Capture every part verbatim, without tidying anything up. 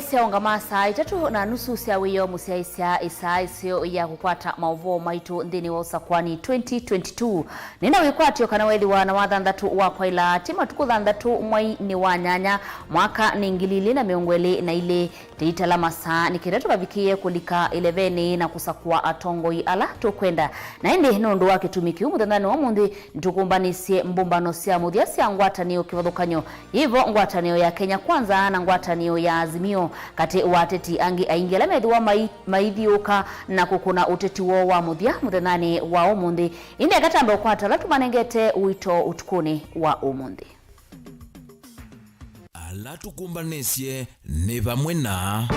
Syaũngama saa itatũ na nusu sya wĩoo mũsyaĩĩsya, ĩsaa ĩseo ya kũkwata maũvoo maitũ nthĩnĩ wa ũsakwani twenty twenty-two. Nĩna wĩkwatyo kana weethĩwa na wathanthatũ wa kwaĩla, ti matukũ thanthatũ mweinĩ wa nyanya, mwaka nĩ ngili ilĩ na mĩongo ĩlĩ na ilĩ. Tĩitala masaa nĩ kenda tũkavikĩe kũlika ĩlevenĩ na kũsakũa atongoi ala tũkwenda. Na ĩndĩ nũndũ wa kĩtumi kĩu, mũthenyanĩ wa ũmũnthĩ nĩtũkũmbanĩsye mbũmbano sya mũthya sya ngwatanĩo kĩvathũkany'o, yĩvo ngwatanĩo ya Kenya Kwanza na ngwatanĩo ya Azimio, katĩ wa ateti angĩ aingĩ ala methĩwa mai-, maithiũũka na kũkũna ũteti woo wa mũthya mũthenyanĩ wa ũmũnthĩ. Ĩndĩ eka twambe ũkwata ala tũmanengete ũito ũtukũnĩ wa ũmũnthĩ. Ala tũkũmbanĩsye nĩ vamwe na.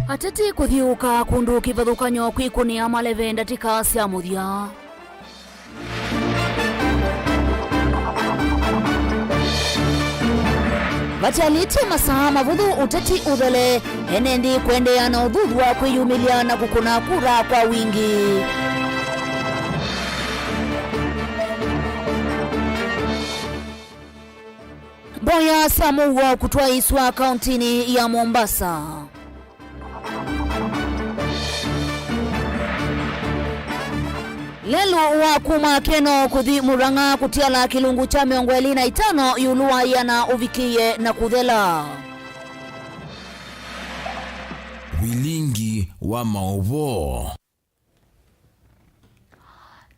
Ateti kũthiũũka kũndũ kĩvathũkany'o kwĩkũnĩa maleve ndatĩka sya mũthya. Vatialĩtye masaa mavũthũ ũteti ũthele, ene nthĩ kũendeea na ũthuthw'a kwĩyumĩlya na kũkũna kura kwa wingĩ. Mboya sya mũuo kũtwaĩĩswa kauntinĩ ya Mombasa. Lelũ wa kuma Keno kũthi Murang'a kũtiala kĩlungu kya mĩongo ĩlĩ na itano ĩũlũ wa ĩana ũvikĩie na kũthela. Vilingi wa maũvoo.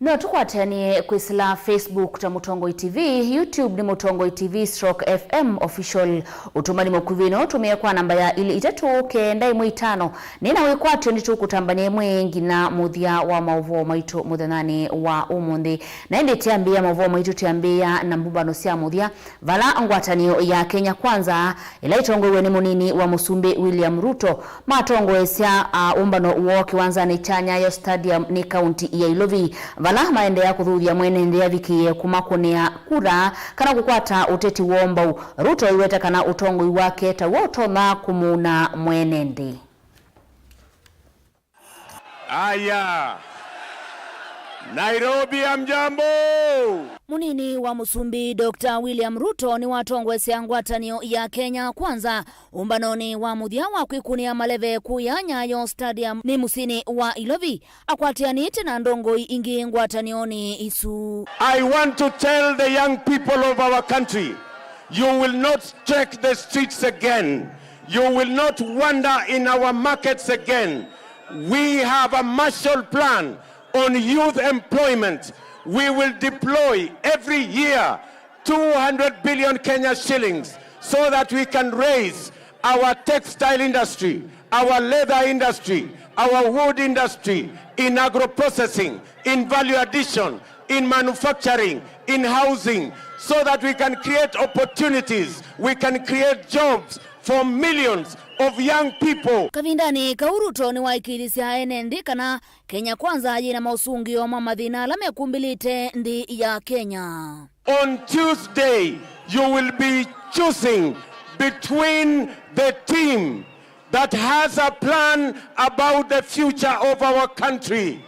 No tũkwatanĩe kwĩsĩla Facebook ta Mũtongoi T V, YouTube nĩ Mũtongoi T V stroke F M Official. Ũtũmani mũkuvĩ no ũtũmĩe kwa namba ya ilĩ itatũ kenda ĩmwe itano. Nĩna wĩkwatyo nĩtũkũtambany'a ĩmwe nginya mũthya wa maũvoo maitũ mũthenyanĩ wa ũmũnthĩ. Na ĩndĩ tĩambĩĩa maũvoo maitũ, tĩambĩĩa na mbũmbano sya mũthya, vala ngwatanĩo ya Kenya Kwanza, ĩla ĩtongoew'e nĩ mũnini wa Mũsumbĩ William Ruto, matongoesya, a, ũmbano woo kĩwanzanĩ kya Nyayo Stadium nĩ kaunti ya Ilovi, vala maendeea kũthuthya mwene nthĩ avikĩĩe kũmakũnĩa kura kana kũkwata ũteti woo mbau. Ruto aiweta kana ũtongoi wake taw'o ũtonya kũmũuna mwene nthĩ. Aya. Nairobi, hamjambo? Mũnini wa Mũsumbĩ, Doctor William Ruto, nĩwatongoesya ngwatanĩo ya Kenya Kwanza ũmbanonĩ wa mũthya wa kwĩkũnĩa maleve kũya Nyayo Stadium nĩ mũsyĩnĩ wa Ilovi, akwatĩanĩte na ndongoi ingĩ ngwatanĩonĩ isu. I want to tell the young people of our country, you will not trek the streets again. You will not wander in our markets again. We have a Marshall Plan on youth employment. We will deploy every year two hundred billion Kenya shillings so that we can raise our textile industry, our leather industry, our wood industry, in agro-processing, in value addition, in manufacturing, in housing, so that we can create opportunities, we can create jobs for millions of young people. Kavindanĩ kau, Ruto nĩwaĩkĩĩthisye ene nthĩ kana Kenya Kwanza yĩna maũsũngĩo ma mathĩna ala mekumbĩlĩte nthĩ ya Kenya. On Tuesday, you will be choosing between the team that has a plan about the future of our country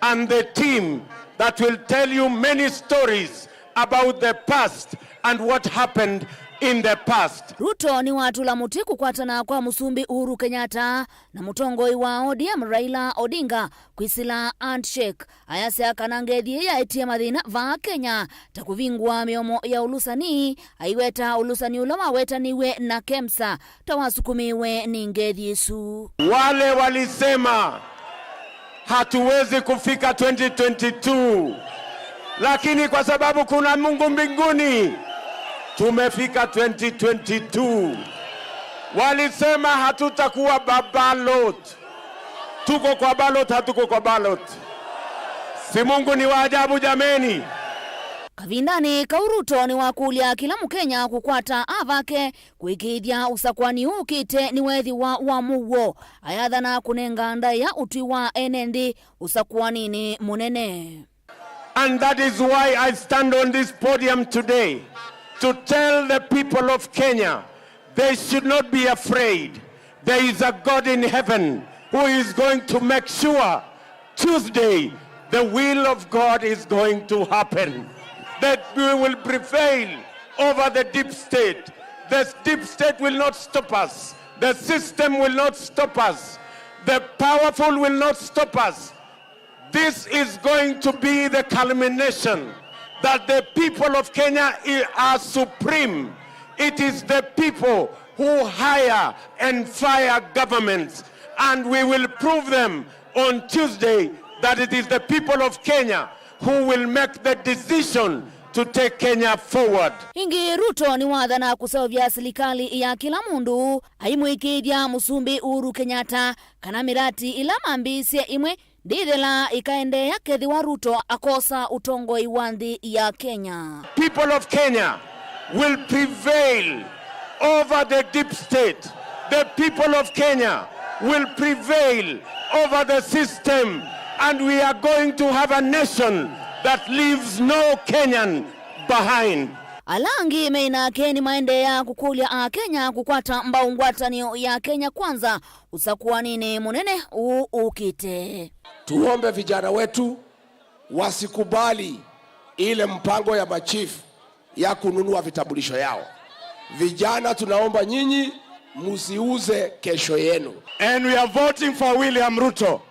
and the team that will tell you many stories about the past and what happened in the past. Ruto nĩwatũla mũtĩ kũkwatana kwa Mũsumbĩ Uhuru Kenyatta na mũtongoi wa O D M Raila Odinga kwĩsĩla handshake. Ayasya kana ngethi ĩĩ yaetie mathĩna vaa Kenya, ta kũvingũa mĩomo ya ũlũsani, aiweta ũlũsani ũla wawetanĩw'e na KEMSA ta wasukumĩwe nĩ ngethi ĩsu. Wale walisema hatuwezi kufika twenty twenty-two, lakini kwa sababu kuna Mungu mbinguni, tumefika twenty twenty-two. Walisema hatutakuwa ba-, ballot. Tuko kwa ballot, hatuko kwa ballot. Si Mungu ni wa ajabu jameni? Kavindanĩ kau, Ruto nĩwakũlya kĩla Mũkenya kũkwata avake kũĩkĩĩthya ũsakwani ũkĩte nĩweethĩwa wa mũuo. Ayathana kũnenga ndaĩa ũtwi wa ene nthĩ ũsakwani-inĩ mũnene. And that is why I stand on this podium today to tell the people of Kenya they should not be afraid. There is a God in heaven who is going to make sure Tuesday the will of God is going to happen, that we will prevail over the deep state. The deep state will not stop us. The system will not stop us. The powerful will not stop us. This is going to be the culmination that the people of Kenya i-, are supreme. It is the people who hire and fire governments, and we will prove them on Tuesday that it is the people of Kenya who will make the decision to take Kenya forward. Ĩngĩ, Ruto nĩwathana kũseũvya silikalĩ ya kĩla mũndũ, aimũĩkĩĩthya Mũsumbĩ Uhuru Kenyatta kana mĩrati ĩla mambĩĩsye ĩmwe ndĩthela ĩkaendeea kethĩwa Ruto akosa ũtongoi wa nthĩ ya Kenya. People of Kenya will prevail over the deep state. The people of Kenya will prevail over the system, and we are going to have a nation that leaves no Kenyan behind. Ala angĩ me nake nĩmaendeea kũkũlya Akenya kũkwata mbau ngwatanĩo ya Kenya Kwanza ũsakuaninĩ mũnene ũũ ũkĩte. Tuombe vijana wetu wasikubali ile mpango ya machief ya kununua vitambulisho yao. Vijana, tunaomba nyinyi msiuze kesho yenu. And we are voting for William Ruto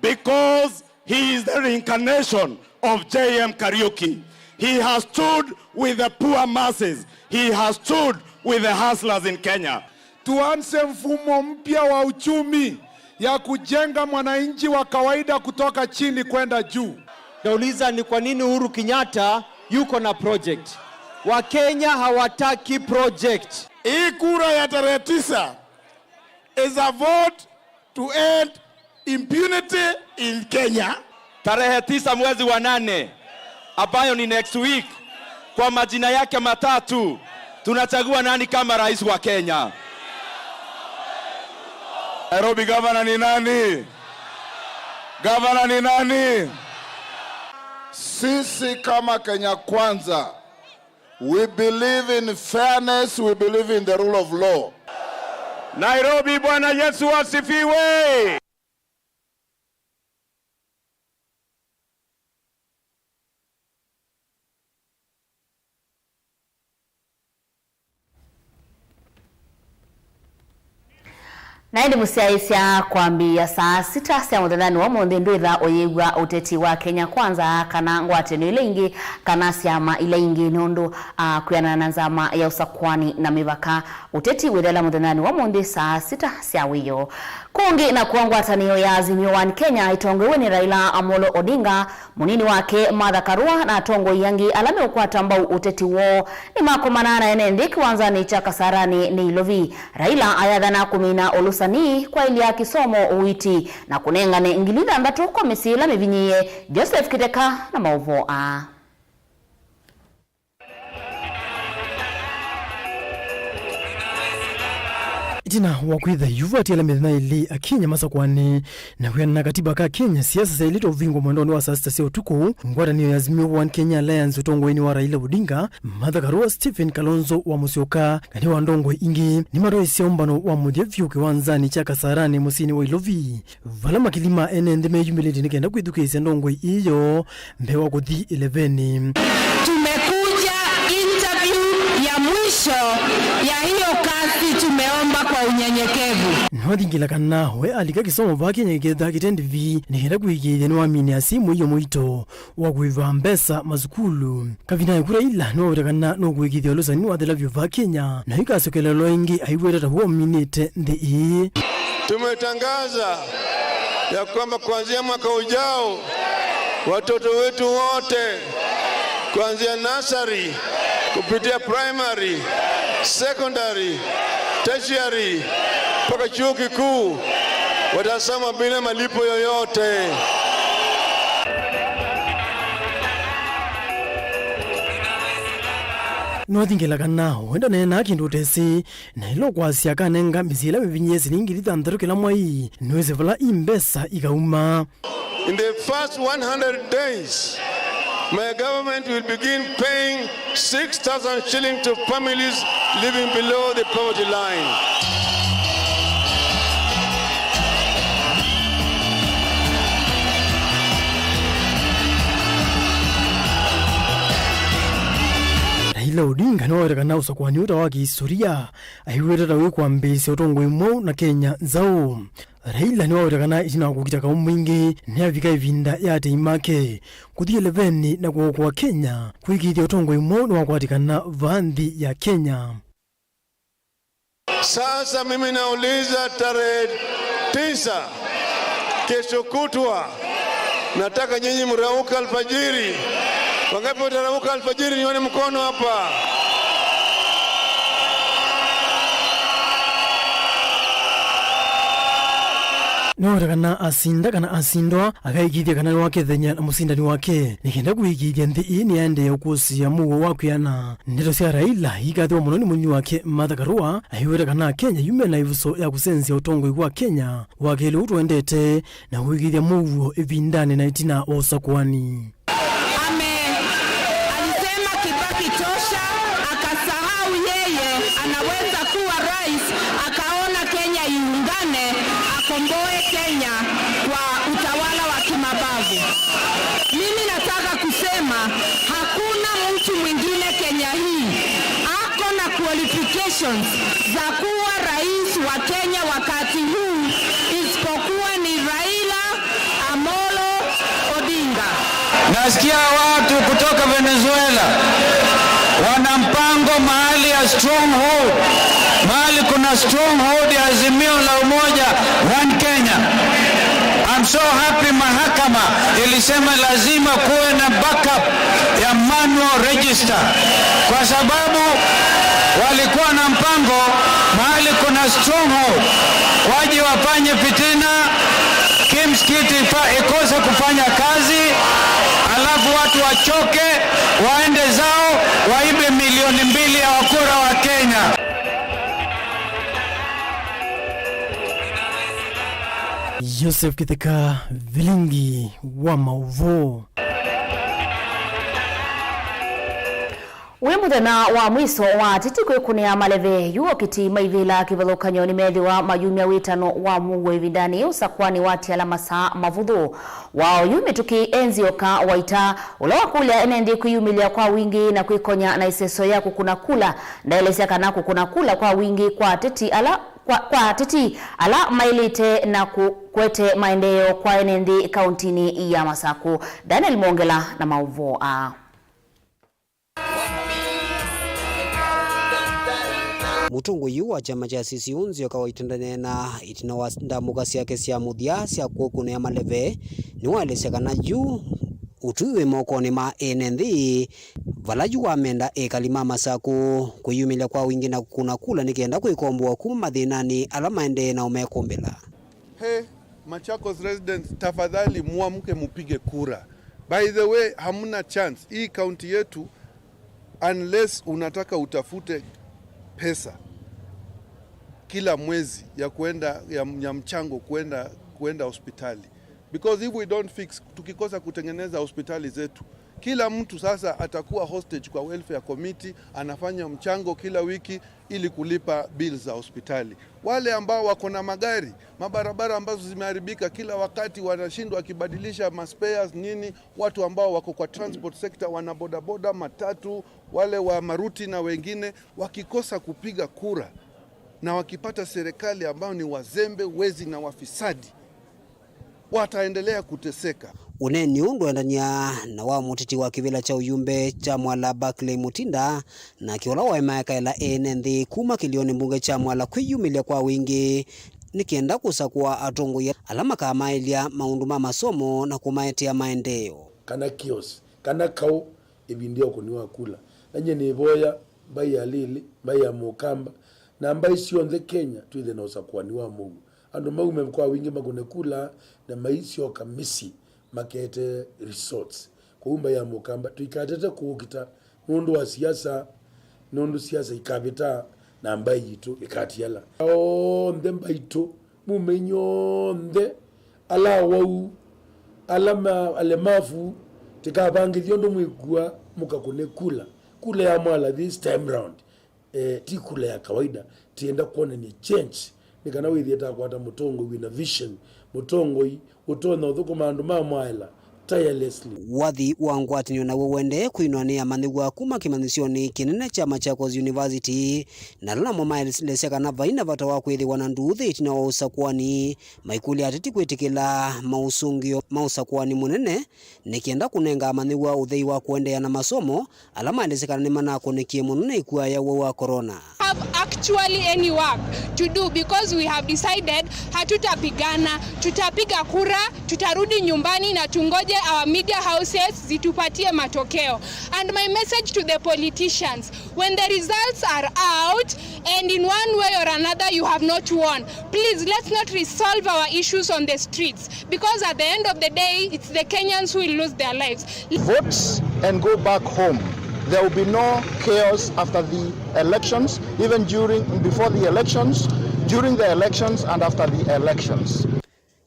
because he is the reincarnation of J M Kariuki. He has stood with the poor masses. He has stood with the hustlers in Kenya. Tuanze mfumo mpya wa uchumi ya kujenga mwananchi wa kawaida kutoka chini kwenda juu. Nauliza, ni kwa nini Uhuru Kenyatta yuko na project? Wakenya hawataki project. Hii kura ya tarehe tisa is a vote to end impunity in Kenya. Tarehe tisa mwezi wa nane, ambayo ni next week, kwa majina yake matatu, tunachagua nani kama rais wa Kenya? Nairobi, gavana ni nani? Gavana ni nani? Sisi kama Kenya Kwanza, we believe in fairness, we believe in the rule of law. Nairobi, Bwana Yesu asifiwe! Na ĩndĩ mũsyaĩĩsya, kwambĩĩa saa sita sya mũthenyanĩ wa ũmũnthĩ, ndwĩtha ũyĩw'a ũteti wa Kenya Kwanza kana ngwatanĩo ila ingĩ kana syama ila ingĩ, nũndũ, ah, kwĩanana na nzama ya ũsakuani na mĩvaka, ũteti wĩthela mũthenyanĩ wa ũmũnthĩ saa sita sya wĩoo. Kũngĩ nakw'o, ngwatanĩo ya Azimio One Kenya ĩtongoew'e nĩ Raila Amolo Odinga, mũnini wake Martha Karua na atongoi angĩ ala meũkwata mbau ũteti woo nĩmakomana na ene nthĩ kĩwanzanĩ kya Kasarani, Nairobi. Raila ayathana kũmina ũlũsani, kwaĩlya kĩsomo, ũiiti, na kũnengane ngili thanthatũ kwa mĩsyĩ ĩla mĩvinyĩĩe. Joseph Kĩtheka na maũvoo aa. Ĩtina wa kwĩtha yu vatiala mĩthenya ĩlĩ Akenya masakũanĩ na kwĩanana na katiba ka Kenya, siasa syaĩlĩte ũvingwa mwendonĩ wa saa sita sya ũtukũ, ngwatanĩo ya Azimio One Kenya Alliance ũtongoinĩ wa Raila Odinga, Martha Karua, Stephen Kalonzo wa Musyoka, na nĩ wa ndongoi ingĩ nĩmatwaĩsye ũmbano wa mũthya vyũ kĩwanzanĩ kya Kasarani mũsyĩnĩ wa Nairobi, vala makili ma ene nthĩ meyumĩlĩtye nĩ kenda kwĩthukĩĩsya ndongoi ĩyo mbee wa kũthi ĩlevenĩ. Tumekuja interview ya mwisho ya hiyo kazi, tumeomba kwa unyenyekevu. Nĩwathingĩla kana we alika kĩsomo vaa Kenya kĩketha kĩte ndĩvi nĩ kenda kũĩkĩĩthya nĩwamine asyai mũio mũito wa kũĩva mbesa masukulu. Kavindanĩ ku Raila nĩwaweta kana nũkũĩkĩĩthya ũlũsani nĩwathela vyũ vaa Kenya, na yu ĩkasyokeleelwa ĩngĩ aiweta ta w'o ũminĩte nthĩ ĩĩ. Tumetangaza ya kwamba kuanzia mwaka ujao, watoto wetu wote, kuanzia nursery, kupitia primary, secondary, tertiary, mpaka chuo kikuu, watasoma bila malipo yoyote. Nĩwathingĩla kana we ndaneenaa kĩndũ ũtesĩ, na ĩla ũkwasya akanenga mĩsyĩ ĩla mĩvinyĩĩe silingi ngili thanthatũ kĩla mwai, nĩwĩsĩ vala i mbesa ikauma. In the first one hundred days, my government will begin paying six thousand shillings to families living below the poverty line. Raila Odinga nĩwaweta kana ũsakũani ũũ ta wa kĩhistoria, aiw'ĩte ta wĩkwambĩĩsya ũtongoi mweũ na Kenya nzaũ. Raila nĩwaweta kana ĩtina wa kũkita kaũ mwingĩ, nĩyavika ĩvinda ya atei make kũthi ĩlevenĩ na kũokoa Kenya, kũĩkĩĩthya ũtongoi mweũ nĩwakwatĩkana vaa nthĩ ya Kenya. Sasa mimi nauliza, tarehe tisa, kesho kutwa, nataka nyinyi mrauke alfajiri. Wangapi watarauka alfajiri? Nione mkono hapa. Nĩwaweta kana asinda kana asindwa, akaĩkĩĩthya kana nĩwakethany'a na mũsindani wake, nĩ kenda kũĩkĩĩthya nthĩ ĩĩ nĩyaendee ũkũsĩĩa mũuo wa kwĩana. Ndeto sya Raila ikathĩwa mũno nĩ mũnywi wake Martha Karua, aiweta kana Kenya yume na ĩvuso ya kũsenzya ũtongoi wa Kenya wa kelĩ ũu tũendete na kũĩkĩĩthya mũuo ĩvindanĩ na ĩtina wa ũsakũani. Ame-, alisema Kibaki tosha, akasahau yeye anaweza kuwa rais, akaona Kenya iungane, akomboe Kenya kwa utawala wa kimabavu. Mimi nataka kusema hakuna mtu mwingine Kenya hii ako na qualifications za kuwa rais wa Kenya wakati huu isipokuwa ni Raila Amolo Odinga. Nasikia watu kutoka Venezuela wana mpango mahali ya stronghold, mahali kuna stronghold ya Azimio la Umoja, One Kenya. I'm so happy mahakama ilisema lazima kuwe na backup ya manual register, kwa sababu walikuwa na mpango mahali kuna stronghold, waje wafanye fitina, KIMS kiti ifa-, ikose kufanya kazi, alafu watu wachoke, waende zao, waibe milioni mbili ya wakura wa Kenya. Joseph Kitheka, Vilingi wa Mauvoo. Wĩ mũthenya wa mwiso wa ateti kwĩkũnĩa maleve, yu okiti maivĩla kĩvathũkany'o nĩmethĩwa mayumya wĩtano wa mũuo ĩvindanĩ ũsakũanĩ wa ti ala masaa mavũthũ. Wa oyu mĩtũkĩ e Nzioka Waita, ũla wakũlya ene nthĩ kwĩyumĩlya kwa wingĩ na kwĩkonya na ĩseso ya kũkũna kula, ndaelesya kana kũkũna kula kwa wingĩ kwa ateti ala, kwa, kwa ateti ala maĩlĩte na kũ-, kũete maendeeo kwa ene nthĩ kauntinĩ ya Masakũ. Daniel Mwongela na maũvoo aa. Mũtongoi ũũ wa kyama kya C C U Nzioka Waita ndaneena ĩtina wa ndambũka syake sya mũthya sya kũkũnĩa maleve, nĩwaelesya kana yu ũtwi wĩ mokonĩ ma ene nthĩ, vala yu wamenda ekali ma Masakũ kwĩyumĩlya kwa wingĩ na kũkũna kula nĩ kenda kwĩkomboa kuma mathĩnanĩ ala maendee na ũmekũmbĩla. Hey, Machakos residents, tafadhali muamke mupige kura. By the way, hamna chance. Hii kaunti yetu, unless unataka utafute pesa kila mwezi ya kuenda, ya, ya mchango kuenda, kuenda hospitali. Because if we don't fix, tukikosa kutengeneza hospitali zetu, kila mtu sasa atakuwa hostage kwa welfare committee, anafanya mchango kila wiki ili kulipa bills za hospitali. Wale ambao wako na magari, mabarabara ambazo zimeharibika, kila wakati wanashindwa wakibadilisha ma spares nini, watu ambao wako kwa transport sector, wana bodaboda, matatu, wale wa maruti na wengine, wakikosa kupiga kura na wakipata serikali ambao ni wazembe, wezi na wafisadi, wataendelea kuteseka. Ũneeni ũũ ndũendany'a na wa mũteti wa kĩvĩla kya ũyumbe kya Mwala Barclay Mutinda, nake ũla waemae kaela ene nthĩ kuma kĩlĩonĩ mbunge kya Mwala kwĩyumĩlya kwa wingĩ nĩ kenda kũsakũa atongoi ala makamaĩlya maũndũ ma masomo na kũmaetea maendeeo. Kana kiosi, kana kaũ, ĩvinda ya ũkũni wa kula. Na nyie nĩvoya mbaĩ ya Lĩlĩ, mbaĩ ya Mũkamba, na mbaĩ syonthe Kenya twĩthĩe na ũsakũani wa mũuo. Andũ maume kwa wingĩ makũne kula na maisyoka mĩsyĩ makete results. Kwoou mbaĩ ya Mũkamba tũikatete kũũkita nũndũ wa siasa, nũndũ siasa ikavĩta na mbaĩ yitũ ĩkatiala. Onthe mbaitũ, mume inyw'onthe, ala awau, ala ma-, alemavu, tĩkavangĩthye ũndũ mwĩkua mũkakũne kula. Kula ya Mwala this time round, eh, ti kula ya kawaida. Tienda kwonany'a change. Nĩ kana wĩthĩe takwata mũtongoi wĩna vision, mũtongoi ũtonya ũthũkũma andũ ma Mwala tirelessly. Wathi wa ngwatanĩo naw'o ũendee kwĩnwa nĩ amanyĩw'a kuma kĩmanyĩsyonĩ kĩnene kya Machakos University, na ala namo maelesya kana vai na vata wa kwĩthĩwa na nduuthĩ ĩtina wa ũsakũani, maikũlya ateti kwĩtĩkĩla maũsũngĩo ma ũsakũani mũnene nĩ kenda kũnenga amanyĩw'a ũthei wa kũendeea na masomo, ala maelesya kana nĩmanakũnĩkie mũno nĩ ĩkua ya ũwau wa corona. Have actually any work to do because we have decided hatutapigana, tutapiga kura, tutarudi nyumbani na tungoje our media houses zitupatie matokeo. And my message to the politicians, when the results are out and in one way or another you have not won, please, let's not resolve our issues on the streets. Because at the end of the day, it's the Kenyans who will lose their lives. Vote and go back home. There will be no chaos after the elections, even during, before the elections, during the elections, and after the elections.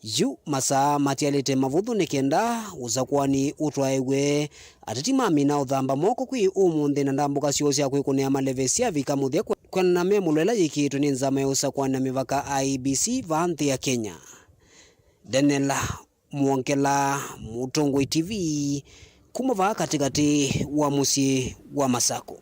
Yu masaa matialĩte mavũthũ nĩ kenda ũsakũani ũtwaĩwe. Ateti mamina ũthamba moko kwĩ ũmũnthĩ na ndambũka syoo sya kwĩkũnĩa maleve syavika mũthya kwe-, kwendana na mĩmũlo ĩla yĩkĩĩtwe nĩ nzama ya ũsakũani na mĩvaka I E B C vaa nthĩ ya Kenya. Daniel Mwongela, Mũtongoi T V, kuma vaa katĩkatĩ wa mũsyĩ wa Masako.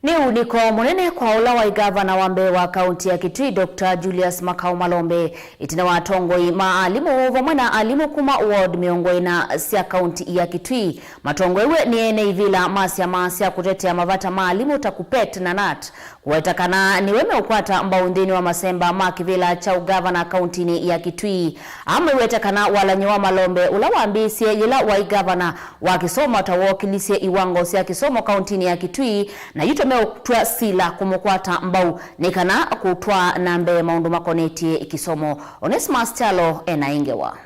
Nĩ ũunĩko mũnene kwa ũla waĩ ngavana wa mbee wa kaunti ya Kitui, Doctor Julius Makau Malombe, ĩtina wa atongoi ma alimũ vamwe na alimũ kuma ward mĩongo ĩna sya kaunti ya Kitui matongoew'e nĩ ene ivĩla ma syama sya kũtetea mavata ma alimũ ta KUPPET na nat, kũweta kana nĩwe meũkwata mbau nthĩnĩ wa masemba ma kĩvĩla kya ũngavana kauntinĩ ya Kitui. Amwĩweta kana walany'o wa Malombe, ũla wambĩĩsye yĩla waĩ ngavana wa kĩsomo, ta wookilisye iwango sya kĩsomo kauntinĩ ya Kitui, na yu tũmeũtw'a sila kũmũkwata mbau nĩ kana kũtwaa na mbee maũndũ makonetye kĩsomo. Onesmus Kyalo ena ĩ ngewa.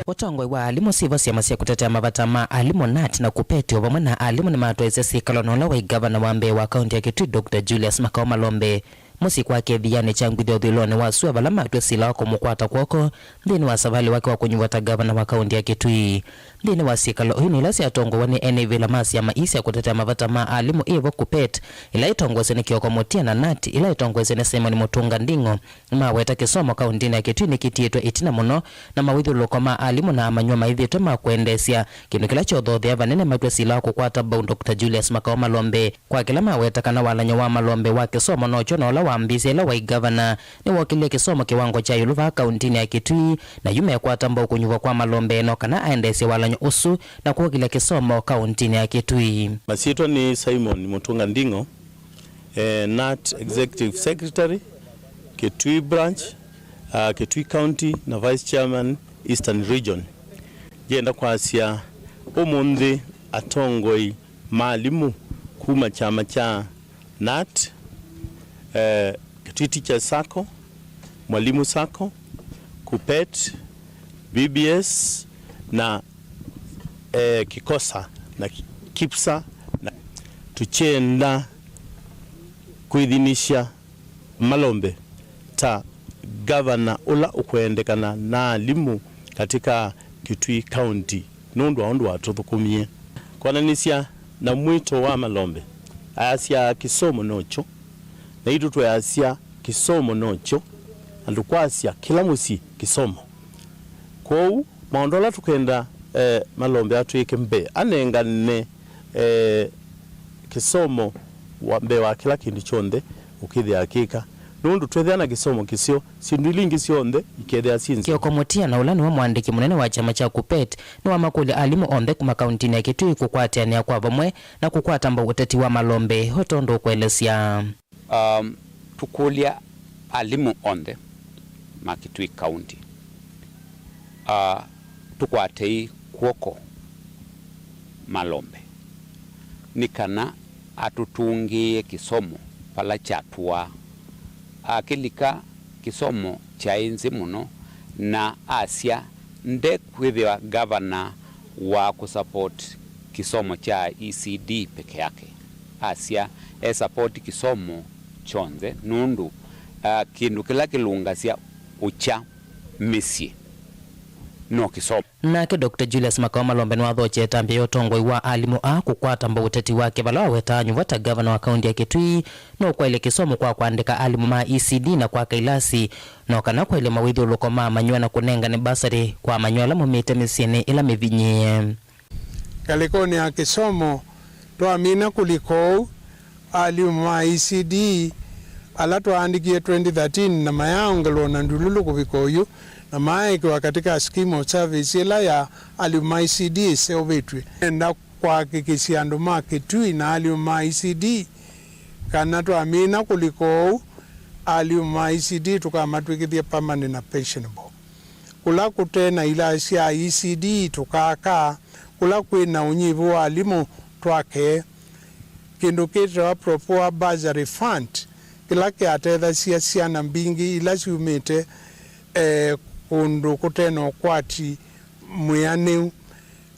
Ũtongoi wa alimũ, syĩvo syama sya kũtetea mavata ma alimũ, nat na KUPPET, o vamwe na alimũ nĩmatwaĩsye syĩkalo na ũla waĩ ngavana wa mbee wa kaunti ya Kitui, Doctor Julius Makau Malombe, mũsyĩ kwake Thianĩ kya Ngwithya ũthũĩlonĩ wa sua, vala matw'e sila wa kũmũkwata kw'oko nthĩnĩ wa savalĩ wake wa kũnyuva ta ngavana wa kaunti ya Kitui. Nthĩnĩ wa syĩkalo oyu nĩ ila syatongoew'a nĩ ene ivĩla ma syama ii sya kũtetea mavata ma alimũ, ĩvo KUPPET, ĩla ĩtongoesye nĩ Kioko Mũtia, na nat, ĩla ĩtongoesye nĩ Simon Mũtũnga Nding'o, nĩmaweta kĩsomo kauntinĩ ya Kitui nĩkĩtiĩtwe ĩtina mũno, na mawĩthyũlũlũko ma alimũ na amanyĩw'a maĩthĩtwe ma kwendeesya, kĩndũ kĩla kyothoothea vanene matw'e sila wa kũkwata mbau Doctor Julius Makau Malombe. Kwa kĩla maweta kana walany'o wa Malombe wa kĩsomo nokyo na ũla wambĩĩsye ĩla waĩ ngavana, nĩwookĩlile kĩsomo kĩwango kya ĩũlũ vaa kauntinĩ ya Kitui, na yu mekwata mbau kũnyuvwa kwa Malombe no kana aendeesye walany'o ũsu na kũkĩlya kĩsomo kauntinĩ ya Kitui. Masyĩtwa nĩ Simon Mũtũnga Nding'o, eh, nat Executive Secretary, Kitui Branch, uh, Kitui County, na Vice Chairman, Eastern Region. Ngyenda kwasya ũmũnthĩ atongoi ma alimũ kuma kyama kya nat, eh, Kitui Teachers Sacco, Mwalimu Sacco, KUPPET, B B S, na, eh, KICOSA na KIPSA, na tũkyenda kwĩthinisya Malombe ta ngavana ũla ũkwendekana na alimũ katika Kitui County nũndũ wa ũndũ watũthũkũmie. Kwonanĩsya na mwĩto wa Malombe, ayasya kĩsomo nokyo, naitũ tweasya kĩsomo nokyo, andũ kwasya kĩla mũsyĩ kĩsomo. Kwoou, maũndũ ala tũkenda, eh, Malombe atwĩke mbee, anengane, eh, kĩsomo wa mbee wa kĩla kĩndũ kyonthe ũkĩthĩa akĩka. Nũndũ twethĩa na kĩsomo kĩseo, syĩndũ ila ingĩ syonthe ikethĩa syĩ nzeo. Kioko Mũtia, na ũla nĩwe mũandĩki mũnene wa kyama kya KUPPET, nĩwamakũlya alimũ onthe kuma kauntinĩ ya Kitui kũkwatĩanĩa kwa vamwe na kũkwata mbau ũteti wa Malombe o tondũ ũkũelesya. Um, tũkũlya alimũ onthe ma Kitui County, uh, tũkwatei kw'oko Malombe nĩ kana atũtũngĩĩe kĩsomo vala kyatũaa. Akĩlika kĩsomo kyaĩ nzĩ mũno na asya ndekwĩthĩwa ngavana wa kũsupport kĩsomo kya E C D peke yake. Asya e support kĩsomo kyonthe nũndũ, ah, kĩndũ kĩla kĩlũngasya ũkya mĩsyĩ no kĩsomo. Nake Doctor Julius Makao Malombe nĩwathokye ĩtambya ya ũtongoi wa alimũ aa kũkwata mbau ũteti wake, vala wawetaa nyuva ta ngavana wa kaunti ya Kitui nũkwaĩle kĩsomo kwa kũandĩka alimũ ma E C D na kwaka ilasi, no kana kwaĩle mawĩthyũlũko ma amanyĩw'a na kũnengane mbasarĩ kwa amanyĩw'a ala maumĩte mĩsyĩnĩ ĩla mĩvinyĩĩe. Ngalĩkonĩ ya kĩsomo, twamina kũlika ũu, alimũ ma E C D ala twaandĩkie twenty thirteen na mayaongelwa na ndululu kũvika oyu, na maaĩkĩwa katika scheme of service ĩla ya alimũ ma E C D ĩseũvĩtw'e. Nenda kũhakikishia andũ ma Kitui na alimũ ma E C D kana twamina kũlika ũu, alimũ ma E C D tũkamatw'ĩkĩthya permanent na pensionable. Kũla kũte na ilasi sya E C D tũkaka, kũla kwĩ na ũnyivu wa alimũ twake kĩndũ kĩtawa Pro Poor Bursary Fund, kĩla kĩatethasya syana mbingĩ ila syumĩte, eh, kũndũ kũte na ũkwati mwĩanĩu,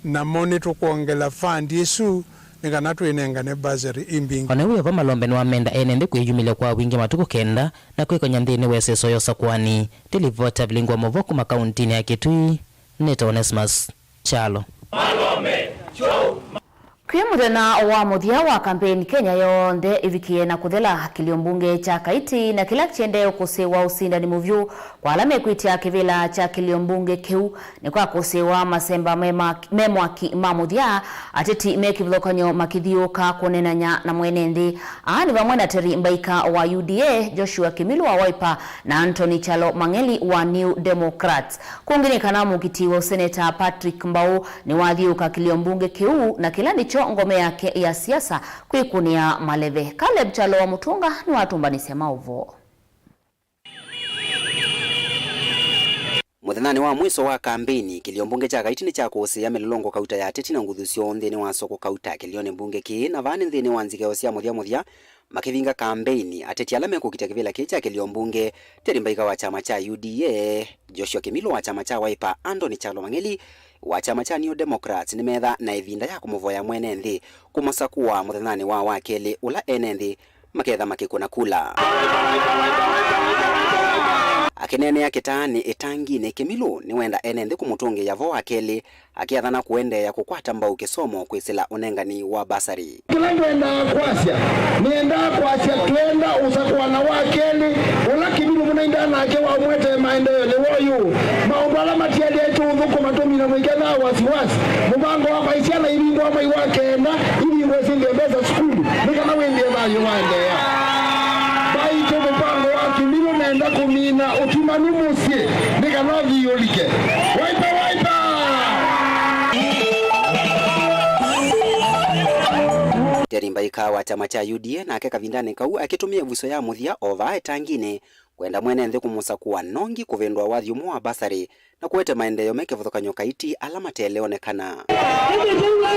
namo nĩtũkwongela fund ĩsu nĩ kana twĩnengane bursary ĩmbingĩ. O na wĩ o va, Malombe nĩwamenda ene nthĩ kwĩyumĩlya kwa wingĩ matukũ kenda na kwĩkony'a nthĩnĩ wa ĩseso ya ũsakũani. Ndĩ livoti ya Vilingi wa Mauvoo kuma kauntinĩ ya Kitui, nĩtawa Onesmus Kyalo. Kwĩ mũthenya wa mũthya wa kambeini, Kenya yonthe ĩvikie na kũthela kĩlio mbunge kya Kaiti, na kĩla kĩendee kũsĩĩwa ũsindani mũvyũ kwa ala mekwĩtya kĩvĩla kya kĩlio mbunge kĩu. Nĩ kwa kũsĩĩwa masemba me ma-, me mwaki ma mũthya, ateti me kĩvathũkany'o makĩthiũũka kũneenany'a na mwene nthĩ. Aa nĩ vamwe na Terry Mbaika wa U D A, Joshua Kimilu wa Wiper, na Anthony Kyalo Mang'eli wa New Democrats. Kũngĩ nĩ kana mũkiti wa ũseneta Patrick Mbau nĩwathiũũka kĩlio mbunge kĩu, na kĩla nĩkyo ngome yake ya siasa kwĩkũnĩa maleve. Caleb Kyalo wa Mũtũnga nĩwatũmbanĩsya maũvoo. Mũthenyanĩ wa mwiso wa kambeini, kĩlio mbunge kya Kaiti nĩkyakũsĩĩa mĩlolongo kauta ya ateti na nguthu syoo nthĩnĩ wa soko kauta kĩlionĩ mbunge kĩĩ, na vaa nĩ nthĩnĩ wa nzikeo sya mũthya mũthya makĩvinga kambeini, ateti ala mekũkita kĩvĩla kĩĩ kya kĩlio mbunge, Terry Mbaika wa kyama kya U D A, Joshua Kimilu wa kyama kya Wiper, Anthony Kyalo Mang'eli wa kyama kya New Democrats nĩmetha na ĩvinda ya kũmũvoya mwene nthĩ kũmũsakũa mũthenyanĩ wa wakelĩ ũla ene nthĩ maketha makĩkũna kula. Akĩneenea kĩtaanĩ ĩtanginĩ, Kimilu nĩwenda ene nthĩ kũmũtũngĩĩa vo wakelĩ, akĩathana kũendeea kũkwata mbau kĩsomo kwĩsĩla ũnengani wa basarĩ. Kĩla ngwendaa kwasya, nĩendaa kwasya twenda ũsakũana wakelĩ, ũla Kimilu mũnaindaa nake wamwetee maendeeo nĩ woyu. Maũndũ ala matialĩe tũũthũkũma tũmina mũikethaa wasiwasi. Mũvango wa kwaisya na ivingwa mwai wa kenda, ivingwa isinge mbesa sukulu, nĩ kana wĩthĩe thayũ waendeea. Vaitũ mũvango wa Kimilu nenda kũmina ũtumanu mũsyĩ, nĩ kana ũthiũlike. Wiper, Wiper! Terry Mbaika wa kyama kya U D A nake kavindanĩ kau akĩtũmĩa ĩvuso ya mũthya o vaa ĩtanginĩ, kwenda mwene nthĩ kũmũsakũa nongi kũvĩndũa wathi ũmwe wa basarĩ na kũete maendeeo me kĩvathũkany'o Kaiti ala mateleonekana. Ĩndĩ tũw'a,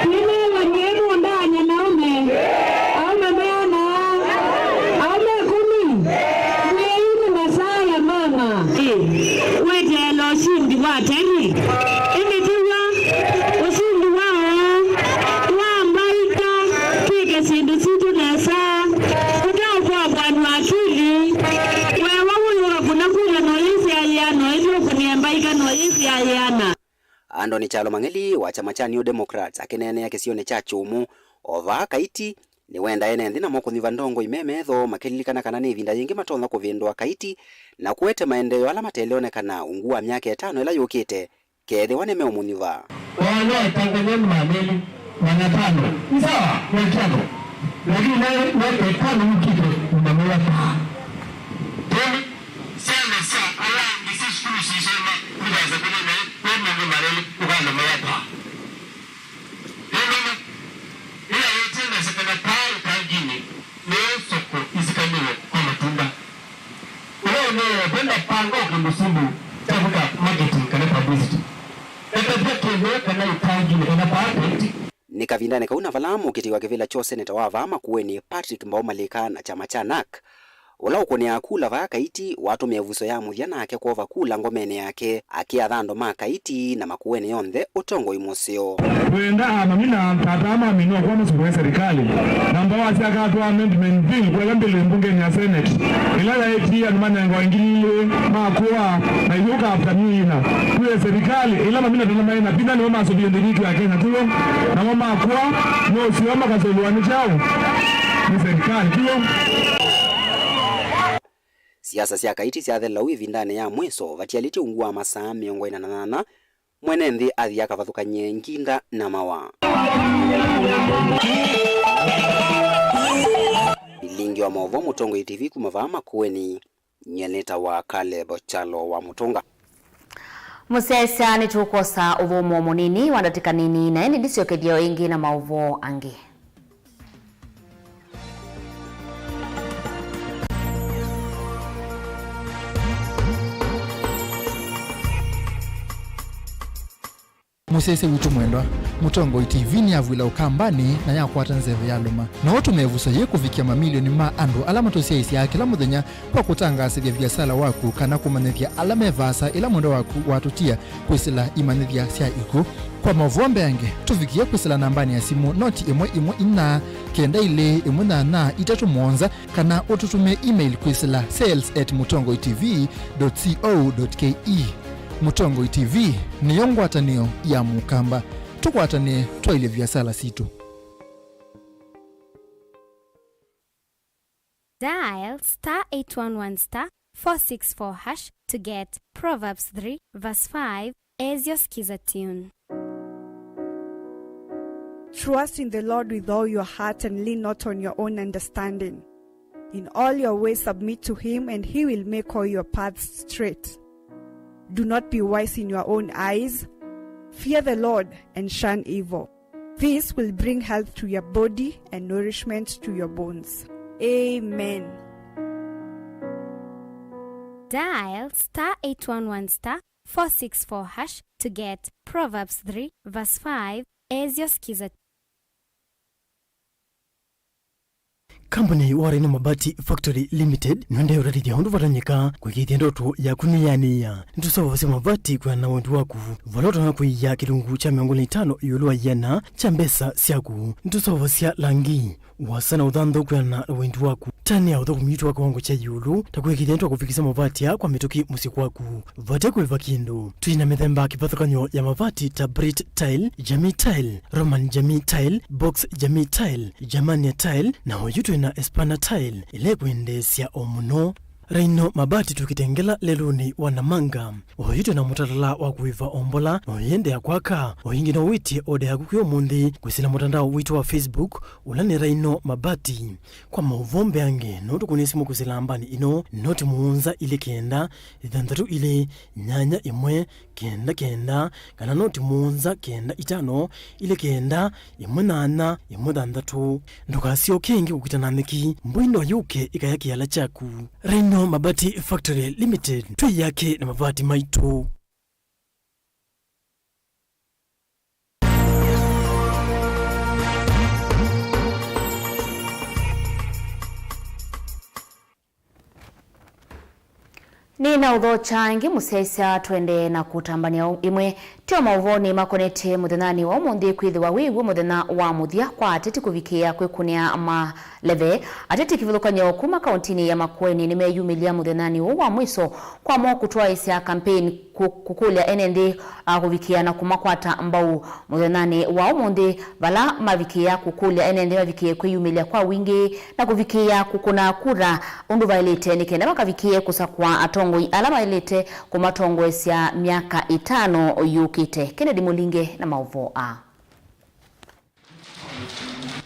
twĩneew'anĩe mũũndanĩ na aũme, aũme meana, aũme ĩkũmi, mwĩai nĩ masaa ya mama. Ĩ, kweteela ũsindi wa Terry. Ĩndĩ tũw'a, ũsindi woo wa Mbaika, twĩke syĩndũ sitũ nesa, tũteũkwakwanw'a akili. Weewa ũyũka kũna kula no yĩsyaĩana, ĩndĩ ũkũnĩe Mbaika no yĩsyaĩana. Anthony Kyalo Mang'eli wa kyama kya New Democrats akĩneenea kĩsionĩ kya Kyũmũ o vaa Kaiti, nĩwenda ene nthĩ namo kũnyuva ndongoi me metho, makĩlilikana kana nĩ ĩvinda yĩngĩ matonya kũvĩndũa Kaiti na kũete maendeeo ala mateleonekana ungu wa myaka ĩtano ĩla yũkĩte, kethĩwa nĩmeũmũnyuva. Wala ĩtangany'a nĩ mameli, mana tano. Ni sawa, na tano. Lakini naye, naye ĩtano yũkĩte, unameya paa. Tena, syana sya ala angĩ syĩ sukulu siisoma, nĩvaasa kũlya naĩ, nĩ maũndũ malelũ, ũkanameya paa. Nĩwona, ĩla yĩtĩe na sakana paa ĩtanginĩ, nĩyo soko ĩsikanĩwe kwa matunda. Ũla ũneewe, venda panga o kĩndũ simbu kya kwĩka marketing kana publicity. Etavya kĩndũ kana ĩtanginĩ kana paa Kaiti. Nĩ kavindanĩ kau na vala mũkiti wa kĩvĩla kya ũseneta wa vaa Makueni, Patrick Mbau Malika na kyama kya NARC, Ũla ũkũnĩaa kula vaa Kaiti watũmĩa ĩvuso ya mũthya nake kwova kula ngomenĩ yake, akĩatha andũ ma Kaiti na Makueni yonthe ũtongoi mũseo. Twenda amamina tata maminwa kwa masukue serikali. Namba wasya akatwa amendment bill kwela mbili mbungenĩ ya Senate. Ĩla yaĩtie andũ manengwa ngili ilĩ makũa na ithyũka after myei ĩna. Tuye serikali ĩla mamina tata maĩ na vinya nĩmo masũvie nthĩ yitũ ya Kenya tulo. Namo makũa no sio makasũlũa nĩ kyaũ? Nĩ serikali tulo. Siasa sya Kaiti syathela ũu ĩvindanĩ ya mwĩso vatialĩtye ungu wa masaa mĩongo ĩna na nana, mwene nthĩ athi akavathũkany'e nginda na mawa. Ilingi wa maũvoo Mũtongoi T V kuma vaa Makueni, nyie nĩtawa Caleb Kyalo wa Mũtũnga. Mũsyaĩĩsya nĩtũkwosa ũthũmũo mũnini wa ndatĩka nini, na ĩndĩ ndisyokethya o ĩngĩ na maũvoo angĩ. Mũsyaĩĩsya witũ mwendwa, Mũtongoi T V nĩyavw'ĩla ũkambanĩ na yakwata nzeve yalũma. No ũtũme ĩvuso yĩĩ kũvikĩa mamilioni ma andũ ala matũsyaĩĩsyaa kĩla mũthenya kwa kũtangaasĩthya viasala waku kana kũmanyĩthya ala me vaasa ĩla mwendwa waku watũtia kwĩsĩla imanyĩthya sya ikw'ũ. Kwa maũvoo mbeange, tũvikĩe kwĩsĩla nambanĩ ya simũ noti ĩmwe ĩmwe inya kenda ilĩ ĩmwe nyanya itatũ mũonza, kana ũtũtũmĩe email kwĩsĩla sales at mũtongoi T V dot co dot K E. Mũtongoi T V nĩyo ngwatanĩo ya Mũkamba. Tũkwatanĩe twaĩlye viasala sitũ. Dial star eight one one star four six four hash to get Proverbs three verse five as your Skiza tune. Trust in the Lord with all your heart and lean not on your own understanding. In all your ways submit to him, and he will make all your paths straight. Do not be wise in your own eyes. Fear the Lord and shun evil. This will bring health to your body and nourishment to your bones. Amen. Dial star eight one one star four six four hash to get Proverbs three verse five as your Skiza. Kambuni wa Rhino Mabati Factory Limited nĩwendeee ũtethya ũndũ vatanyĩka kũĩkĩĩthya ndoto yaku nĩyanĩĩa. Nĩtũseũvasya mavati kwĩana na wendi waku, vala ũtonya kũia kĩlungu kya mĩongo ĩlĩ na itano ĩũlũ wa ĩana kya mbesa syaku. Nĩtũseũvasya langi, ũasa na ũthanthau kwĩana na wendi waku. Tanĩa ũthũkũmi witũ wa kĩwango kya ĩũlũ, ta kũĩkĩĩthya nĩtwakũvikĩsya mavati aa kwa mĩtũkĩ mũsyĩ kwaku. Vate kũĩva kĩndũ. Twĩ na mĩthemba kĩvathũkany'o ya mavati ta Brit Tile, Jamii Tile, Roman Jamii Tile, Box Jamii Tile, Germania Tile, na oyu twĩ na Espana Tile, ĩla ĩkwendeesya o mũno. Rhino Mabati twĩ Kitengela lelũnĩ wa Namanga. Oyu twĩ na mũtalatala wa kũĩva o mbola, na ũyĩendeea kwaka. O ĩngĩ no wĩtye oda yaku kwĩ ũmũnthĩ kwĩsĩla mũtandao witũ wa Facebook, ũla nĩ Rhino Mabati. Kwa maũvoo mbeange, no tũkũnĩe simũ kwĩsĩla nambanĩ ĩno, noti mũonza ilĩ kenda, ĩthanthatũ ilĩ, nyanya ĩmwe, kenda kenda, kana noti mũonza kenda itano, ilĩ kenda, ĩmwe nyanya, ĩmwe thanthatũ. Ndũkasyoke ĩngĩ kũkita na nyeki, mbũi no yũke ĩkaya kĩala kyaku. Rhino Mabati Factory Limited, twĩ yake na mavati maitũ. Nĩnaũthokya ĩngĩ mũsyaĩĩsya, twendee na kũtambany'a ĩmwe. Tyo maũvoonĩ makonetye mũthenyanĩ wa ũmũnthĩ kwĩthĩwa wĩ w'o mũthenya wa mũthya kwa ateti kũvikĩĩa kwĩkũnĩa maleve. Ateti kĩvathũkany'o kuma kaũntinĩ ya Makueni nĩmeyumĩlya mũthenyanĩ ũũ wa mwĩso kwa mo kũtwaĩĩsya kampeini kũ-, kũkũlya ene nthĩ, a, kũvikĩĩa na kũmakwata mbau mũthenyanĩ wa ũmũnthĩ, vala mavikĩĩa kũkũlya ene nthĩ mavikĩĩe kwĩyumĩlya kwa wingĩ na kũvikĩĩa kũkũna kura ũndũ vaĩlĩte, nĩ kenda makavikĩĩe kũsakũa atongoi ala maĩlĩte kũmatongoesya myaka ĩtano yũkĩte. Kennedy Mũlinge na maũvoo aa.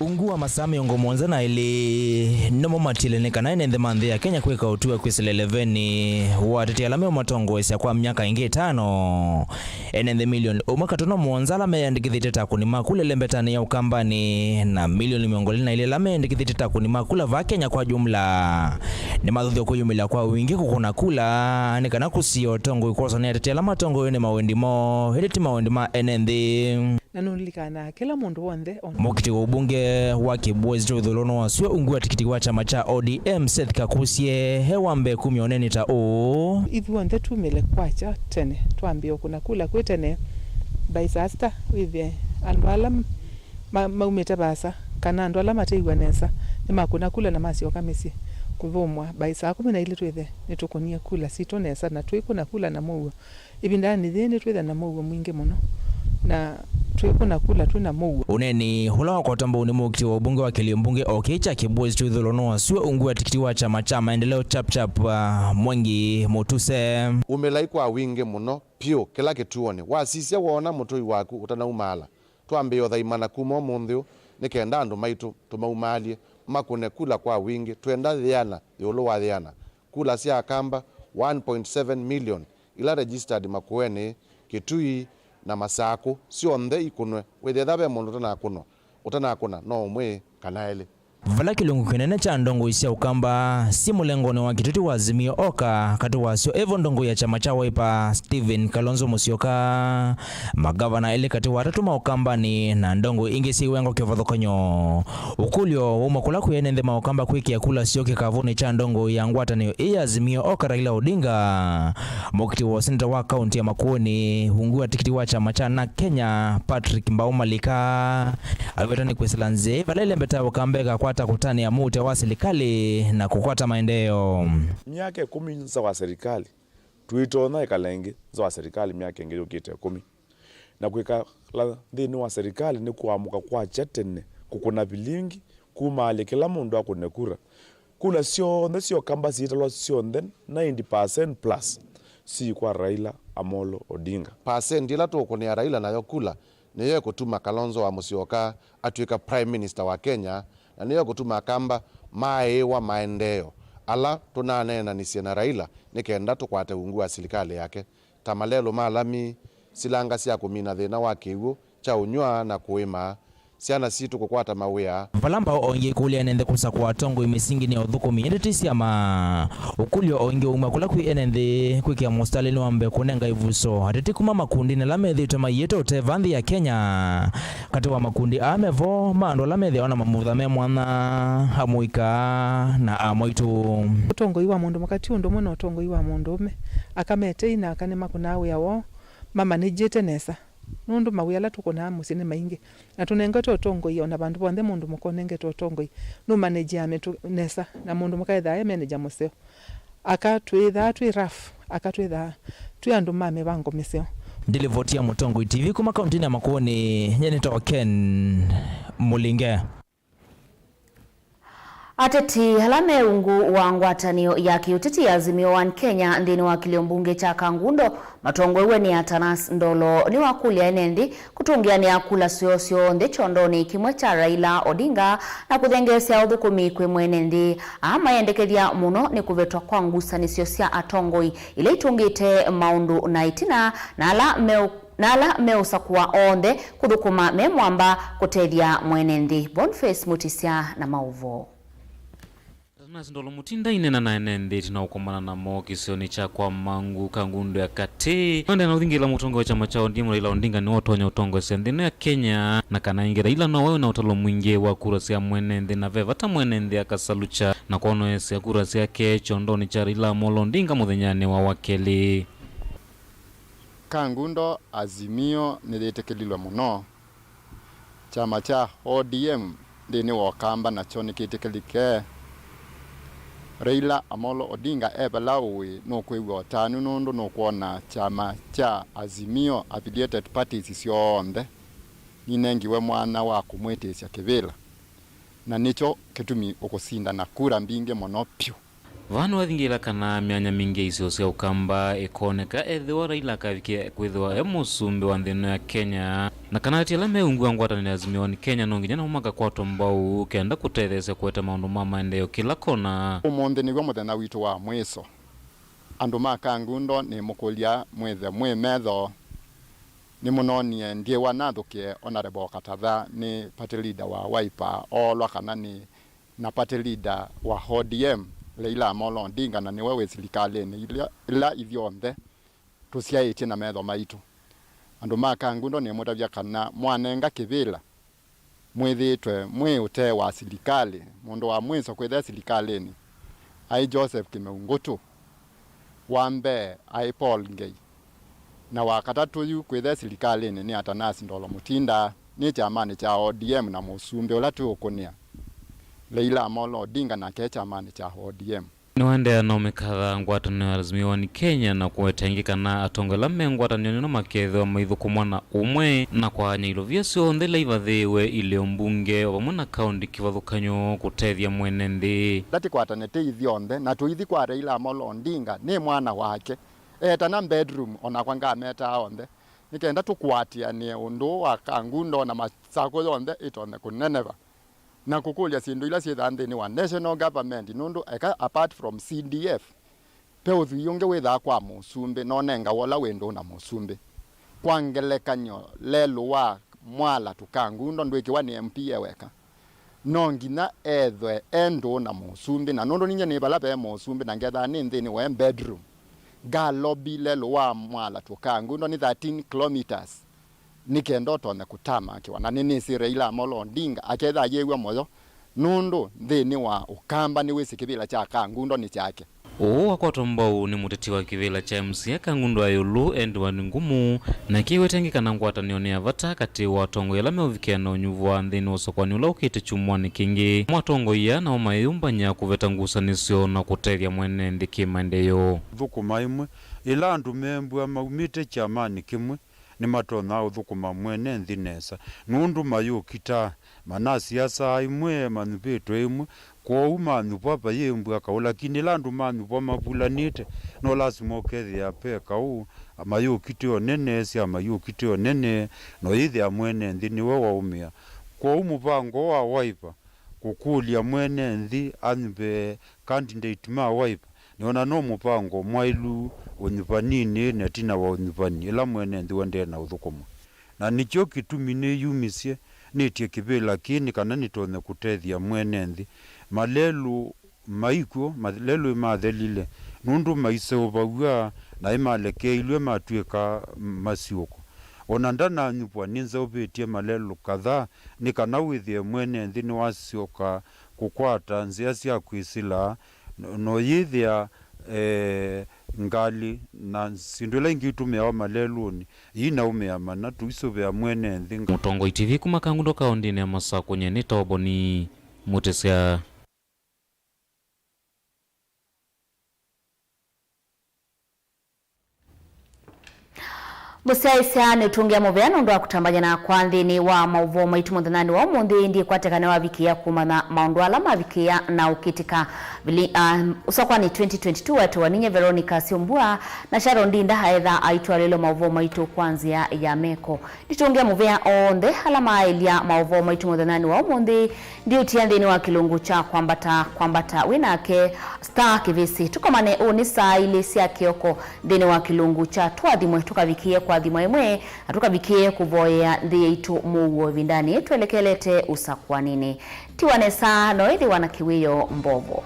Ungu wa masaa mĩongo mũonza na elĩ nĩmo matiele nĩ kana ene nthĩ ma nthĩ ya Kenya kwĩka ũtwi wa kwĩsĩla ĩlevenĩ wa ateti ala meũmatongoesya kwa myaka ĩngĩ ĩtano. Ene nthĩ milioni ũmwe katono mũonza ala meyandĩkĩthĩtye ta akũni ma kula ĩlembetanĩ ya Ũkambanĩ na milioni mĩongo ĩlĩ na ilĩ ala meyandĩkĩthĩtye ta akũni ma kula vaa Kenya kwa jumla nĩmathuthya kwĩyumĩlya kwa wingĩ kũkũna kula nĩ kana kũsiĩĩa ũtongoi kwosa nĩ ateti ala matongoew'e nĩ mawendi moo, ĩndĩ ti mawendi ma ene nthĩ. Na nũlilikanaa kĩla mũndũ w'onthe on- Mũkiti wa ũmbunge wa Kĩbwezi kya ũthũlũno wa sua ungu wa tikiti wa kyama kya O D M, Seth Kakusye, e wa mbee kumya ũneeni ta ũũ. Ithyonthe tumĩle kwakya tene, twambĩe ũkũna kula kwĩ tene, by saa sita wĩthĩe andũ ala ma- maumĩte vaasa kana andũ ala matew'a nesa nĩmakũna kula na masyoka mĩsyĩ kũthũmũa. By saa kũmi na ilĩ twĩthĩe nĩtũkũnie kula sitũ nesa na twĩkũna kula na mũuo. Ĩvindanĩ yĩĩ nĩtwĩthĩa na mũuo mwingĩ mũno, na twĩkũna kula twĩ na mũuo. Ũneeni ũla wakwatwa mbau nĩ mũkiti wa ũmbunge wa kĩlio mbunge o kĩĩ kya Kĩbwezi kya ũthũlũno wa sua ungu wa tikiti wa kyama kya Maendeleo Chap Chap, uh, Mwengi Mutuse. Umĩlai kwa wingĩ mũno pyũ kĩla kĩtuonĩ. Wasisya woona mũtũi waku ũtanaumaala, twambĩĩe ũthaimana kuma ũmũnthĩ ũũ nĩ kenda andũ maitũ tũmaumaalye, makũne kula kwa wingĩ, twenda yĩana ĩũlũ wa yĩana. Kula sya Akamba one point seven million ila registered Makueni, Kitui na Masakũ syonthe ikũnwe. Wĩthĩe ve mũndũ ũtanakũnwa, ũtanakũna no ũmwe kana elĩ. Vala kĩlungu kĩnene kya ndongoi sya Ũkamba syĩ mũlengonĩ wa kĩtuti wa Azimio Oka, katĩ wasyo evo ndongoi ya kyama kya Wiper Stephen Kalonzo Musyoka, magavana elĩ katĩ wa atatũ ma Ũkambanĩ na ndongoi ingĩ syĩ wengo kĩvathũkany'o. Ũkũlyo wauma kũla kwĩ ene nthĩ ma Ũkamba kwĩkĩa kula syoo kĩkavũnĩ kya ndongoi ya ngwatanĩo ĩĩ ya Azimio Oka Raila Odinga, mũkiti wa ũseneta wa kaunti ya Makueni, ungu wa tikiti wa kyama kya NARC Kenya Patrick Mbau Malika, aweta nĩ kwĩsĩla nzĩa vala ĩlembeta Ũkamba ĩkakwata kũtanĩa mũutĩ wa silikalĩ na kũkwata maendeeo. Myaka ĩkũmi nza wa serikali, tũitonya ĩkala ĩngĩ nza wa serikali myaka ĩngĩ yũkĩte ĩkũmi. Na kwĩkala nthĩnĩ wa serikali nĩ kũamũka kwakya tene, kũkũna vilingi, kumaalya kĩla mũndũ akũne kura. Kula syonthe sya Ũkamba siitalwa syonthe ninety percent plus sii kwa Raila Amolo Odinga. Percent ĩla tũkũnĩa Raila nayo kula nĩyo ĩkũtuma Kalonzo wa Musyoka atw'ĩka Prime Minister wa Kenya, na nĩyo ĩkũtuma Akamba maaĩĩwa maendeeo ala tũnaneenanisye na Raila nĩ kenda tũkwate ungu wa silikalĩ yake. Ta malelũ ma lami, silanga sya kũmina thĩna wa kĩw'ũ kya ũnyw'a na kũĩma, syana sitũ kũkwata mawĩa. Vala mbao o ingĩ ikũlya ene nthĩ kũsakũa atongoi mĩsinginĩ ya ũthũkũmi ĩndĩ ti syama. Ũkũlyo o ingĩ wauma kũla kwĩ ene nthĩ kwĩkĩa mũsitalĩnĩ wa mbee kũnenga ĩvuso ateti kuma makundinĩ ala methĩĩtwe maiĩte ũtee va nthĩ ya Kenya. Katĩ wa makundi aa me vo ma andũ ala methĩawa na mamutha me mwanya, amũika na amwaitũ. Ũtongoi wa mũndũ mũka ti ũndũ ũmwe na ũtongoi wa mũndũũme. Aka me tei na aka nĩmakũnaa wĩa woo mamanĩjĩte nesa, nũndũ mawĩa ala tũkũnaa mũsyĩ nĩ maingĩ, na tũnengete ũtongoi. O na vandũ vonthe mũndũ mũka ũnengete ũtongoi, nũmanĩjĩaa mĩtũ nesa, na mũndũ mũka ethaa e menĩja mũseo. Aka twĩthaa twĩ rough, aka twĩthaa twĩ andũ ma mĩvango mĩseo. Ndilivoti ya Mũtongoi T V kuma kauntinĩ ya Makueni, nyie nĩtawa Ken Mũlinge. Ateti ala me ungu wa ngwatanĩo ya kĩũteti ya Azimio One Kenya nthĩnĩ wa kĩlio mbunge kya Kangundo matongoew'e nĩ Atanas Ndolo nĩwakũlya ene nthĩ kũtũngĩanĩa kula syoo syonthe kyondonĩ kĩmwe kya Raila Odinga na kũthengeesya ũthũkũmi kwĩ mwene nthĩ. Aa mayendekethya mũno nĩ kũvetwa kwa ngusanĩsyo sya atongoi ila itũngĩte maũndũ na ĩtina na ala meũ-, na ala meũsakũa onthe kũthũkũma me mwamba kũtethya mwene nthĩ. Boniface Mutisya na maũvoo. Atanas Ndolo Mutinda aineena na ene nthĩ ĩtina wa kũkomana namo kĩsionĩ kya kwa Mangu, Kangundo ya Katĩ. Aendee na ũthingĩla mũtongoi wa kyama kya O D M Raila Odinga nĩwe ũtonya ũtongoesya nthĩ ĩno ya Kenya, na kana ĩngĩ Raila nowe wĩ na ũtalo mwingĩ wa kura sya mwene nthĩ, na ve vata mwene nthĩ akasalukya na kwonoesya kura syake kyondonĩ kya Raila Amolo Odinga mũthenyanĩ wa Wakelĩ. Kangundo, Azimio nĩyĩtĩkĩlilwe mũno. Kyama kya O D M nthĩnĩ wa Ũkamba nakyo nĩkĩtĩkĩlĩke. Raila Amolo Odinga e vala ũĩ nũkwĩw'a ũtanu nũndũ nũkwona kyama kya Azimio affiliated parties syonthe ninengiwe mwanya wa kũmwĩtĩsya kĩvĩla, na nĩkyo kĩtumi ũkũsinda na kura mbingĩ mũno pyũ. Vaa nĩwathingĩĩla kana myanya mingĩ ya isio sya Ũkamba ĩkooneka ethĩwa Raila akavikĩa kwĩthĩwa e mũsumbĩ wa nthĩ ĩno ya Kenya, na kana atĩ ala me ungu wa ngwatanĩo ya Azimio One Kenya no nginya namo makakwatwa mbau kenda kũtetheesya kũete maũndũ ma maendeeo kĩla kona. Ũmũnthĩ nĩw'o mũthenya witũ wa mwĩso. Andũ ma Kangundo nĩmũkũlya mwĩthe mwĩ metho. Nĩmũnoonie ndyĩwa nathũkĩe Honourable Katatha nĩ party leader wa Wiper oolwa kana nĩ na party leader wa O D M, Raila Amolo Odinga, na nĩwe wĩ silikalĩnĩ ila, ila ithyonthe tũsyaĩtye na metho maitũ. Andũ ma Kangundo nĩmũtavya kana mwanenga kĩvĩla mwĩthĩĩtwe mwĩ ũtee wa silikalĩ. Mũndũ wa mwĩso kwĩthĩa silikalĩnĩ aĩ Joseph Kĩmeu Ngũtũ, wa mbee aĩ Paul Ngei, na wa katatũ yu kwĩthĩa silikalĩnĩ nĩ Atanasi Ndolo Mũtinda, nĩ kyamanĩ kya O D M na mũsumbĩ ũla twĩũkũnĩa, Raila Amolo Odinga, nake e kyamanĩ kya O D M. Nĩwaendeea na ũmĩkatha ngwatanĩo ya Azimio One Kenya na kũweta ĩngĩ kana atongoi ala me ngwatanĩonĩ ĩno makeethĩwa maithũkũmwa na ũmwe na kwaany'a ilovia syonthe ila ivathĩĩwe ilĩo mbunge o vamwe na kaũnti kĩvathũkany'o kũtethya mwene nthĩ. Ĩla tĩkwatane twĩ ithyonthe na tũithi kwa Raila Amolo Odinga, nĩ mwana wake, etana bedroom, o nakwa ngametaa onthe, nĩ kenda tũkwatĩanĩe ũndũ wa Kangundo na Masakũ yonthe ĩtonye kũneneva na kũkũlya syĩndũ ila syĩthaa nthĩnĩ wa national government, nũndũ eka apart from C D F, ve ũthwii ũngĩ wĩthaa kwa mũsumbĩ, nonengawa ũla wĩ ndũũ na mũsumbĩ. Kwa ngelekany'o, lelũ wa Mwala to Kangundo ndwĩkĩwa nĩ M P e weka. No nginya ethwe e ndũũ na mũsumbĩ, na nũndũ ninyie nĩ vala ve mũsumbĩ na ngethaa nĩ nthĩnĩ wa bedroom, ngalobi lelũ wa Mwala to Kangundo nĩ thirteen kilometres. Nĩ kenda ũtonye kũtamakĩwa, na nĩnĩsĩ Raila Amolo Odinga akethĩa ayĩw'a mũyo, nũndũ nthĩnĩ wa Ũkamba nĩwĩsĩ kĩvĩla kya Kangundo nĩ kyake. Ũũ wakwatwa mbau nĩ mũteti wa kĩvĩla kya M C A Kangundo ya ĩũlũ, Edward Ngumu, na kĩweta ĩngĩ kana ngwatanĩo nĩ ya vata katĩ wa atongoi ala meũvikĩa na ũnyuvu wa nthĩnĩ wa ũsakũani ũla ũkĩte kyumwanĩ kĩngĩ. Amwe atongoia nao mayĩyũmbany'a kũveta ngusanĩsyo na kũtethya mwene nthĩ kĩmaendeeo. Thũkũma ĩmwe, ĩla andũ membũa maumĩte kyamanĩ kĩmwe, nĩmatonyaa ũthũkũma mwene nthĩ nesa, nũndũ mayũkitaa, manasiasaa ĩmwe, manyuvĩtwe ĩmwe, kwoou manyuvwa vayĩmbw'a kaũ. Lakini ĩla andũ manyuvwa mavulanĩte, no lasima ũkethĩa ve kaũ, mayũkitĩo nene, syama iyũkitĩo nene, na ũyĩthĩa mwene nthĩ nĩwe waũmĩa. Kwoou mũvango wa Wiper kũkũlya mwene nthĩ anyuve candidate ma Wiper, nĩona no mũvango mwaĩlu ũnyuvaninĩ na ĩtina wa ũnyuvani, ĩla mwene nthĩ ũendee na ũthũkũma. Na nĩkyo kĩtumi nĩyumisye nĩtye kĩvĩla kĩĩ nĩ kana nĩtonye kũtethya mwene nthĩ. Malelũ maikw'o, malelũ ĩmathelile, nũndũ maiseũvaw'a na ĩmalekeeilw'e matw'ĩka masiũko. O na ndananyuvwa, nĩnzeũvĩtye malelũ kadhaa nĩ kana wĩthĩe mwene nthĩ nĩwasyoka kũkwata nzĩa sya kwĩsĩla, no, no yĩthĩa, eh, ngalĩ na syĩndũ ila ingĩ itũmĩawa malelũnĩ, iinaũmĩa mana tũisũvĩa mwene nthĩ nga- Mũtongoi T V kuma Kangundo kaũndĩnĩ ya Masakũ, nyie nĩ Toboni Mũtĩsya. Mũsyaĩĩsya nĩtũngĩa mũvea nũndũ wa kũtambany'a nakwa nthĩnĩ wa maũvoo maitũ mũthenyanĩ wa ũmũnthĩ. Ndiĩkwatĩka nĩwavikĩĩa kũmanya maũndũ ala mavikĩĩa na ũkĩtĩka. Vili-, ah, ũsakũanĩ twenty twenty-two wetewa ninyie Veronica Syombua, na Sharon Ndinda aetha aitũatĩlĩlwa maũvoo maitũ kwa nzĩa ya meko. Nĩtũngĩa mũvea onthe ala maaĩlya maũvoo maitũ mũthenyanĩ wa ũmũnthĩ. Ndiũtia nthĩnĩ wa kĩlungu kya kwambata kwambata wĩ nake Star Kĩvĩsĩ. Tũkomane ũnĩ saa ilĩ sya kĩoko nthĩnĩ wa kĩlungu kya Tũathimwe, tũkavikĩe kũathimwa ĩmwe, na tũkavikĩe kũvoyea nthĩ yaitũ mũuo ĩvindanĩ twelekelete ũsakũanĩnĩ. Tiwa nesa, no ĩthĩwa na kĩwĩoo mbovo.